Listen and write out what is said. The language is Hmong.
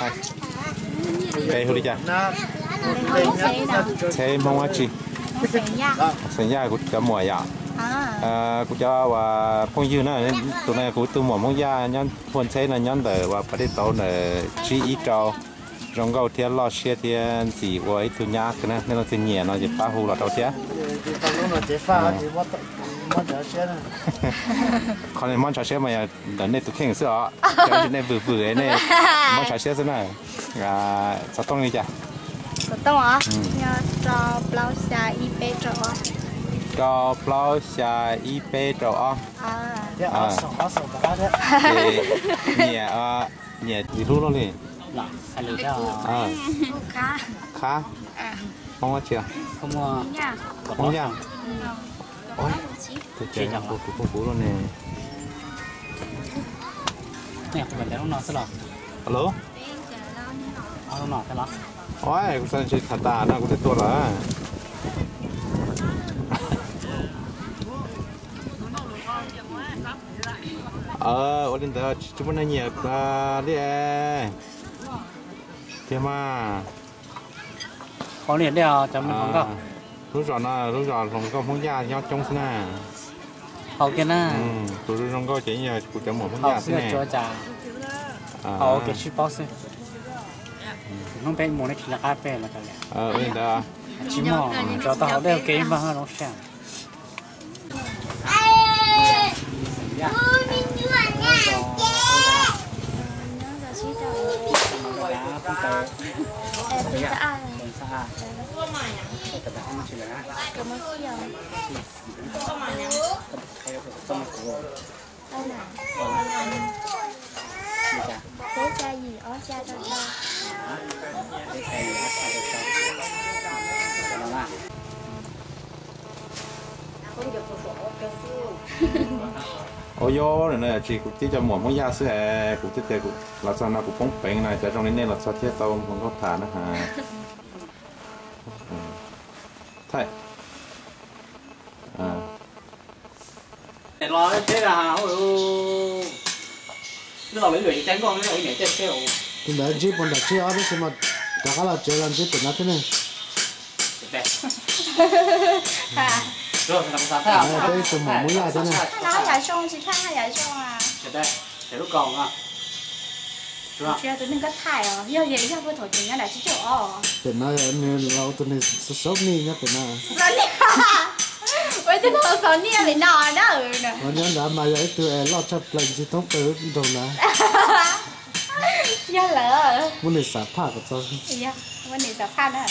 Npe hu li cas? Txheb Hmoob dab tsi? Xeem Yaj kuv cov muam yom. Kuv cov uas phooj ywg na, tus no kuv tus muam Hmoob Yaj nyob Huaj Ntxheb no, nyob ntawm uas pas dej tauv ntawm tsib ib rau. Zoo nkauj thiab loj siab thiab ntxim ua ib tug nyab kawg na, nej leej twg nyiam no ces pab hu los rau thiab. Qhov nej mob ntshav siab mas yog ntawm nej tus kheej xwb os, cov nej vwm vwm nej mob ntshav siab xwb na. Xov tooj li cas? Rau plaub xya ib peb rau ob. Ces nyiam, nyiam tsis hlub luaj li. Khab, Hmoob dab tsi? Hmoob Yaj. Tus ces tus phooj kuv luaj ne. Alo, kuv xav ntsib tham tas no kuv thiaj tuaj lawm. Ua li ntawd tsis muaj neeg nyiam li tiag mas. Lub zos no lub zos hluas nkauj Hmoob Yaj nyob coob xwb na. Tus zoo nkauj ces yog kuv cov muam Hmoob Yaj xwb ne. Ua kev sib paub xwb. Hnub peb mus nej tsis nco qab peb los. Ua li ntawd. Tsis muaj, tsuas tau haus dej ua ke ib npag zoo sab. Ua yog no tsis kuv tib cov muam Hmoob Yaj xwb es kuv twb tias los txog no kuv poob peev no, cov zoo li nej los txog thiab tau hluas nkauj tham na. Thaij. Tus ntawd ntsib puas nram tsib ob tab sis mas rov qab los tsev los ntsib pem no thiab ne. Peb tus muam Hmoob Yaj thiab ne. Pem no nws los tus neeg xav xav nej nyob pem no. Ua ib tug xav xav nej li no na. Nyob ntawd mas yog ib tug es loj tshaj plaws ntsib thoob plaws nroog na. Yog lawm. Muab nws xav phaj kom txog. Muab nws xav phaj na.